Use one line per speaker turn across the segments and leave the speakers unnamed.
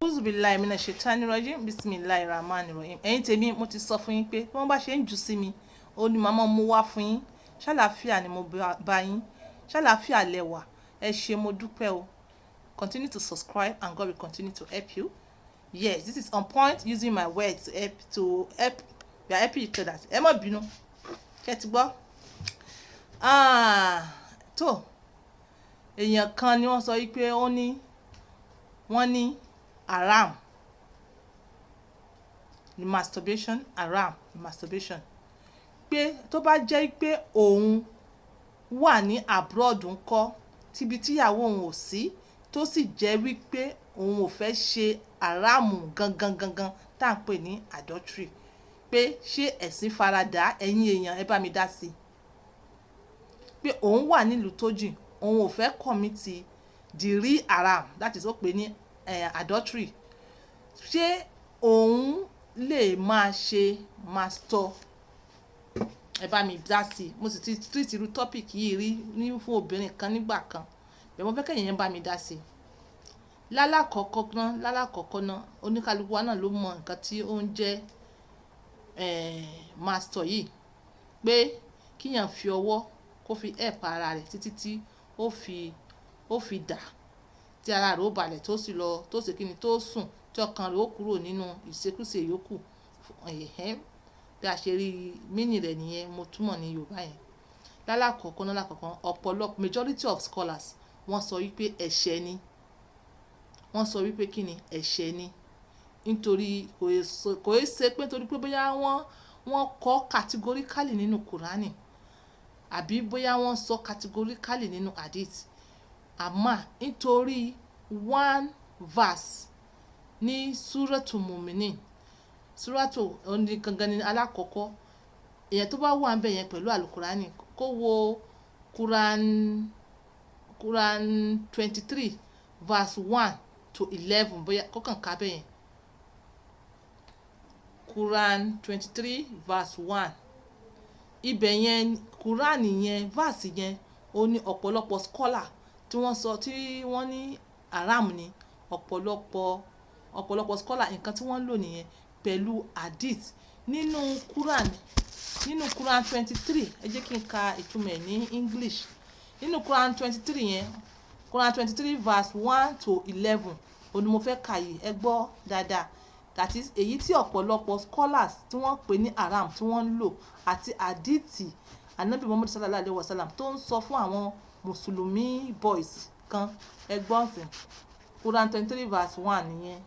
Auzubillahi minash shaitani rajim. Bismillahir rahmanir rahim. Ẹ̀yin tèmi, mo ti sọ fún yín pé bí wọ́n bá ṣe ń jù sí mi, ó ní màmá mú wá fún yín. Ṣàlàáfíà ni mo bá yín, ṣàlàáfíà lẹ wà. Ẹ ṣé, mo dúpẹ́ o. Continue to subscribe and God will continue to help you. Yes, this is on point, using my words to help. We are helping each other. Ẹ má bínú, ṣé ti gbọ́? Ah, tó èèyàn kan ni wọ́n sọ wípé ó ní wọ́n ní haram ni masturbation, haram ni masturbation, pé tó bá jẹ́ pé òun wà ní abroad ńkọ́, tíbi tíyàwó òun ò sí, tó sì jẹ́ wípé òun ò fẹ́ ṣe haram gangan gangan tá à ń pè ní adultery, pé ṣé ẹ̀sìn faradà? Ẹ̀yin èèyàn, ẹ bá mi dá sí i, pé òun wà nílùú tó jìn, òun ò fẹ́ commit the real haram, that is, ó pè ní adultery, ṣé òun lè máa ṣe mastur? Ẹ bá mi dá sí i. Mo sì ti treat irú topic yìí rí ní fún obìnrin kan nígbà kan bẹ́ẹ̀. Mo fẹ́ kẹ́yìn yẹn bá mi dá sí i. Lálàkọ́kọ́ náà, oníkálukú wa náà ló mọ nǹkan tí ó ń jẹ́ mastur yìí, pé kíyàn fi ọwọ́ kó fi help ara rẹ̀ títí tí ó fi dà, tí ara rẹ̀ ó balẹ̀, tó sì lọ, tó sì kíni, tó sùn, tí ọkàn rẹ̀ ó kúrò nínú ìṣekúṣe yòókù. Ẹ̀hẹ́n, bí a ṣe rí meaning rẹ̀ nìyẹn, mo túmọ̀ ní Yorùbá yẹn. Lálàkọ́kọ́ náà, lákọ̀ọ́kọ́, ọ̀pọ̀lọpọ̀, majority of scholars, wọ́n sọ wípé ẹ̀ṣẹ̀ ni. Wọ́n sọ wípé kí ni? Ẹ̀ṣẹ̀ ni. Nítorí kò é ṣe pé nítorí pé bóyá wọ́n kọ́ categorically nínú Kùránì àbí bóyá wọ́n sọ categorically nínú Hadith, àmọ́ nítorí one verse ní Suratu Muminin. Suratu òní gangan ni alákọ̀ọ́kọ́. Èèyàn tó bá wà níbẹ̀ yẹn pẹ̀lú Àlùkùránì, kó wo Quran 23 verse 1 to 11, bóyá kó kàn ká bẹ́ẹ̀ yẹn. Quran 23 verse 1, ibẹ̀ yẹn, Quran yẹn, verse yẹn, ó ní ọ̀pọ̀lọpọ̀ scholar tí wọ́n sọ, tí wọ́n ní haram ni. Ọ̀pọ̀lọpọ̀ scholar, nǹkan tí wọ́n ń lò nìyẹn pẹ̀lú Hadith nínú Quran. Nínú Quran 23, ẹ jẹ́ kí n ka ìtumọ̀ ẹ̀ ní English. Nínú Quran 23 yẹn, Quran 23 verse 1 to 11, òun ni mo fẹ́ kà yìí. Ẹ gbọ́ dáadáa. That is, èyí tí ọ̀pọ̀lọpọ̀ scholars tí wọ́n pè ní haram, tí wọ́n ń lò, àti hadithi Anabi Muhammad sallallahu alaihi wasallam tó ń sọ fún àwọn Mùsùlùmí boys kan. Ẹ gbọ́ sí Quran 23 verse 1 nìyẹn.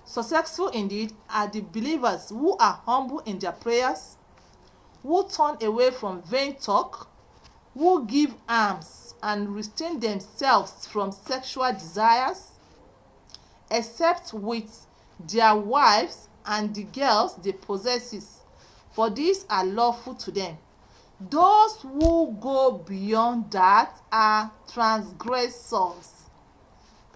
"Successful indeed are the believers who are humble in their prayers, who turn away from vain talk, who give alms and restrain themselves from sexual desires, except with their wives and the girls they possess, for these are lawful to them. Those who go beyond that are transgressors."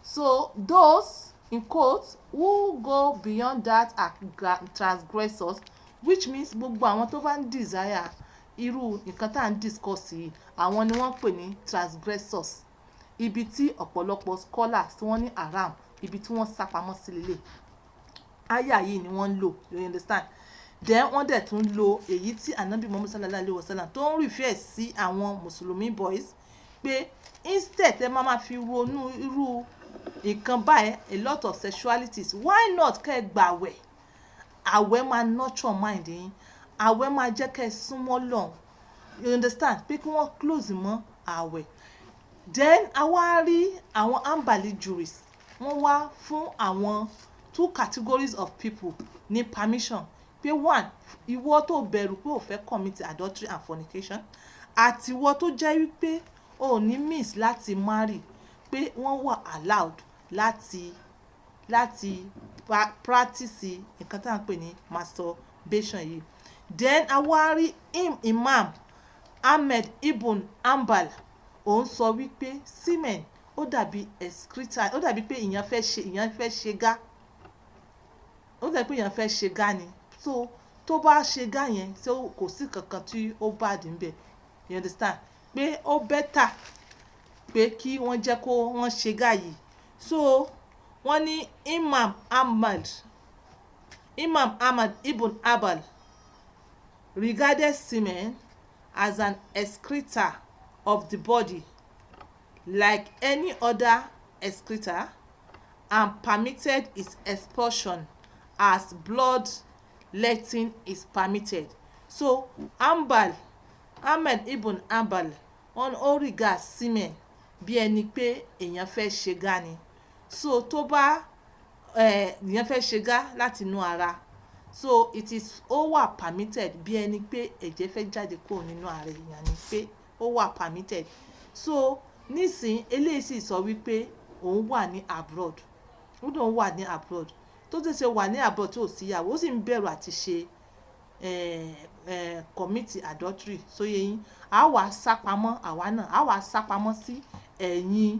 So those, in quotes, who go beyond that are transgressors, which means gbogbo àwọn tó bá ń desire irú nǹkan tá à ń discuss yìí, àwọn ni wọ́n ń pè ní transgressors. Ibi tí ọ̀pọ̀lọpọ̀ scholars tí wọ́n ní haram, ibi tí wọ́n sá pamọ́ sí lélẹ̀, áyà yìí ni wọ́n ń lò, you understand? Then wọ́n dẹ̀ tún lo èyí tí Anabi Muhammad sallallahu alaihi wasallam tó ń refer sí àwọn Mùsùlùmí boys, pé instead ẹ máa ma fi ronú irú nǹkan báyìí, a lot of sexualities, why not kẹ́ ẹ gbàwẹ̀? Àwẹ̀ máa nurture mind yín, àwẹ̀ máa jẹ́ kẹ́ ẹ súnmọ́ Ọlọ́run, you understand? Pé kí wọ́n close mọ́ àwẹ̀. Then a wá rí àwọn Hanbali jurists, wọ́n wá fún àwọn two categories of people ní permission, pé one, ìwọ tó bẹ̀rù pé o fẹ́ commit adultery and fornication, àti ìwọ tó jẹ́ wípé o ò ní means láti marry, pé wọ́n wà allowed láti practice nǹkan tí à ń pè ní masturbation yìí. Then a wá rí Imam Ahmed Ibn Hanbal, òun sọ wípé semen ó dàbí excreta, ó dàbí pé èèyàn fẹ́ ṣe gá, ó dàbí pé èèyàn fẹ́ ṣe gá ni. So tó bá ṣe gá yẹn, so kò sí kankan tí ó bad níbẹ̀, you understand? Pé ó better pé kí wọ́n jẹ́ kó wọ́n ṣe gá yìí. So Wọ́n ní Imam Ahmad ibn Hanbal regarded semen as an excreta of the body like any other excreta and permitted its expulsion as bloodletting is permitted. So Hanbal, Ahmed ibn Hanbal, wọ́n ó regard semen bí ẹni pé èèyàn fẹ́ ṣe gá ni. So tó bá èèyàn fẹ́ ṣe gá láti inú ara, so it is, ó wà permitted bí ẹni pé ẹ̀jẹ̀ fẹ́ jáde kúrò nínú ara èèyàn ni, pé ó wà permitted. So nísìn, eléyìí sì sọ wípé òun wà ní abroad, ó ní òun wà ní abroad. Tó ti ṣe wà ní abroad tí ò sí ìyàwó, ó sì ń bẹ̀rù àti ṣe commit adultery. So yé yín, a wà sá pamọ́, àwa náà a wà sá pamọ́ sí ẹ̀yìn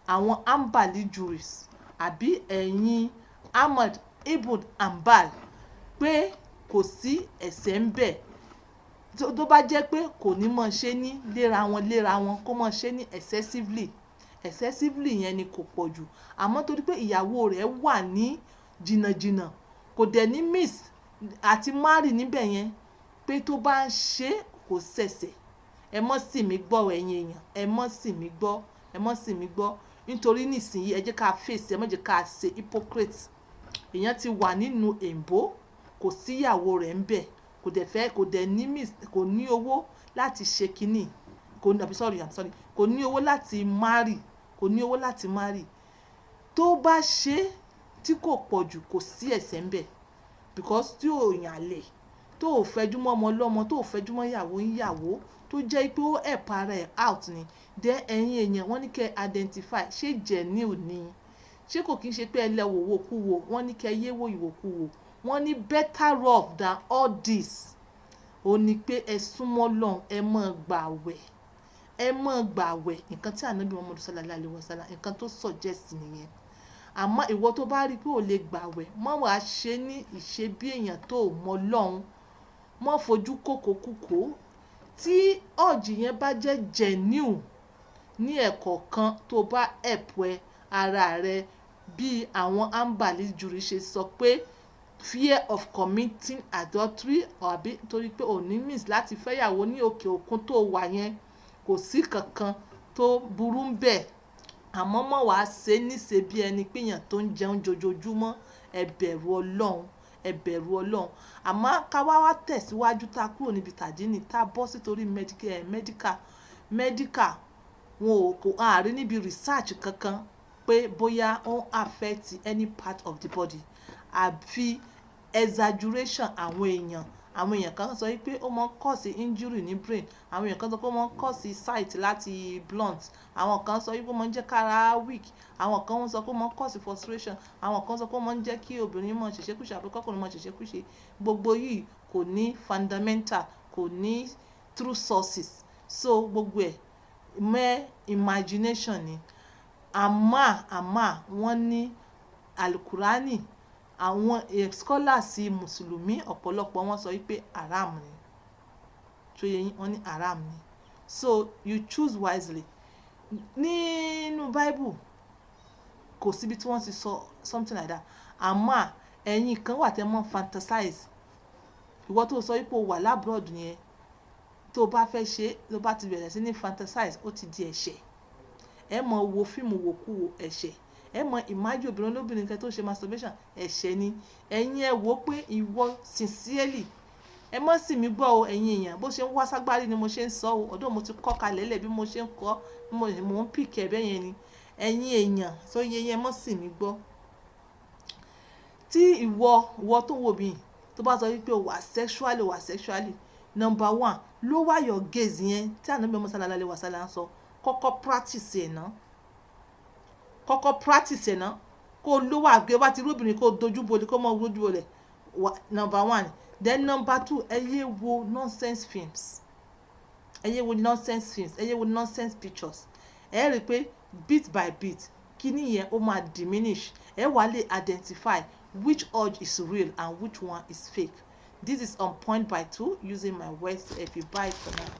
àwọn Hanbali jurists àbí ẹ̀yìn Ahmad ibn Hanbal pé kò sí ẹ̀ṣẹ̀ ń bẹ̀. Tó bá jẹ́ pé kò ní mọ̀ ṣe ní léra wọn léra wọn, kó mọ̀ ṣe ní excessively. Excessively yẹn ni kò pọ̀ jù. Àmọ́ torí pé ìyàwó rẹ̀ wà ní jìnnàjìnnà, kò dẹ̀ ní means àti marry níbẹ̀ yẹn, pé tó bá ń ṣe kò ṣẹ̀ṣẹ̀. Ẹ mọ́ sì mí gbọ́, ẹ̀yin èèyàn, ẹ mọ́ sì mí gbọ́, ẹ mọ́ sì mí gbọ́. Nítorí nísìnyí, ẹ jẹ́ ká face, ẹ má jẹ́ ká ṣe hypocrite. Èèyàn ti wà nínú èǹbó, kò sí ìyàwó rẹ̀ ń bẹ̀, kò dẹ̀ fẹ́, kò dẹ̀ ní means, kò ní owó láti ṣe kíní, kò ní, I'm sorry, I'm sorry, kò ní owó láti marry, kò ní owó láti marry. Tó bá ṣe tí kò pọ̀ jù, kò sí ẹ̀ṣẹ̀ ń bẹ̀, because tí ò yàn àlè, tó ò fẹjú mọ́ ọmọ ọlọ́mọ, tó ò fẹjú mọ́ ìyàwó ń yàwó, tó jẹ́ pé ó help ara ẹ̀ out ni. Then ẹ̀yin èèyàn, wọ́n ní kí ẹ identify ṣé genuine ni, ṣé kò kí ń ṣe pé ẹ lẹ wò wò kú wò. Wọ́n ní kí ẹ yé wò ìwòkuwò. Wọ́n ní better off than all this, ó ní pé ẹ súnmọ́ Ọlọ́run, ẹ má gbààwẹ̀, ẹ má gbààwẹ̀. Nǹkan tí Ànábì Muhammad sallallahu alaihi wasallam, nǹkan tó suggest nìyẹn. Àmọ́ ìwọ tó bá rí pé ò lè gbààwẹ̀, má wàá ṣe ní ìṣe bí èèyàn tó mọ Ọlọ́run, má fojú kòkó kúkó. Tí urge yẹn bá jẹ́ genuine ní ẹ̀kọ̀ọ̀kan, tó bá help ẹ ara rẹ bí àwọn Hanbali jurists ṣe sọ pé fear of committing adultery, àbí torí pé ò ní means láti fẹ́yàwó ní òkè òkun tó wà yẹn, kò sí kankan tó burú ń bẹ̀. Àmọ́ má wàá ṣe níṣe bí ẹni pé èèyàn tó ń jẹun jojoojúmọ́. Ẹ bẹ̀rù Ọlọ́run, ẹ bẹ̀rù Ọlọ́run. Àmọ́ ká wá wá tẹ̀síwájú, tá kúrò níbi tàdínì, tá bọ́ sí torí medical. Wọn ò kò àárín níbi research kankan pé bóyá ó ń affect any part of the body, àfi exaggeration àwọn èèyàn. Àwọn èèyàn kan sọ wípé ó máa ń cause injury ní brain, àwọn èèyàn kan sọ pé ó máa ń cause sight láti blunt, àwọn kan sọ wípé ó máa ń jẹ́ kára weak, àwọn kan sọ pé ó máa ń cause frustration, àwọn kan sọ pé ó máa ń jẹ́ kí obìnrin máa ṣẹ̀ṣẹ̀kúṣe àbí kọ́kùnrin máa ṣẹ̀ṣẹ̀kúṣe. Gbogbo yìí kò ní fundamental, kò ní true sources, so gbogbo ẹ̀ mere imagination ni. Àmọ́ wọ́n ní Alukurani, àwọn scholars Mùsùlùmí, ọ̀pọ̀lọpọ̀ wọn sọ wípé haram ni. Tó yé yín, wọ́n ní haram ni. So you choose wisely. Nínú Bible, kò síbi tí wọ́n ti sọ something like that. Àmọ́ ẹ̀yin kan wà tẹ́ mọ́ fantasize. Ìwọ tó sọ wípé o wà l'abroad yẹn, tó bá fẹ́ ṣe, tó bá ti bẹ̀rẹ̀ sí ní fantasize, ó ti di ẹ̀ṣẹ̀. Ẹ mọ̀ wo fíìmù wòkúwò, ẹ̀ṣẹ̀. Ẹ mọ̀ imagine obìnrin olóbìnrin kan tó ṣe masturbation, ẹ̀ṣẹ̀ ni. Ẹ̀yin ẹ wò pé ìwọ sincerely, ẹ mọ̀ sí mi gbọ́ o, ẹ̀yin èèyàn, bó ṣe ń wá ságbárí ni mo ṣe ń sọ o. Ọ̀dọ̀ mo ti kọ́ kalẹ̀ lẹ̀ bí mo ṣe ń kọ́, mo ń pick ẹ bẹ́yẹn ni. Ẹ̀yin èèyàn, sọ yẹ yẹn, mọ̀ sí mi gbọ́. Tí ìwọ tó wò mí, tó bá sọ wípé o wà sexually, number one, lower your gaze yẹn tí Ànábì Muhammad sallallahu alaihi wasallam sọ, kọ́kọ́ practice ẹ̀ ná, kọ́kọ́ practice ẹ̀ ná. Kó lower gbé bá ti rí obìnrin, kó dojú bolẹ̀, kó mọ dojú bolẹ̀, number one. Then number two, ẹ yé wo nonsense films, ẹ yé wo nonsense films, ẹ yé wo nonsense pictures. Ẹ rí i pé bit by bit, kíní yẹn ó máa diminish. Ẹ wá lè identify which urge is real and which one is fake. This is On Point by Two, using my words. If you buy for now.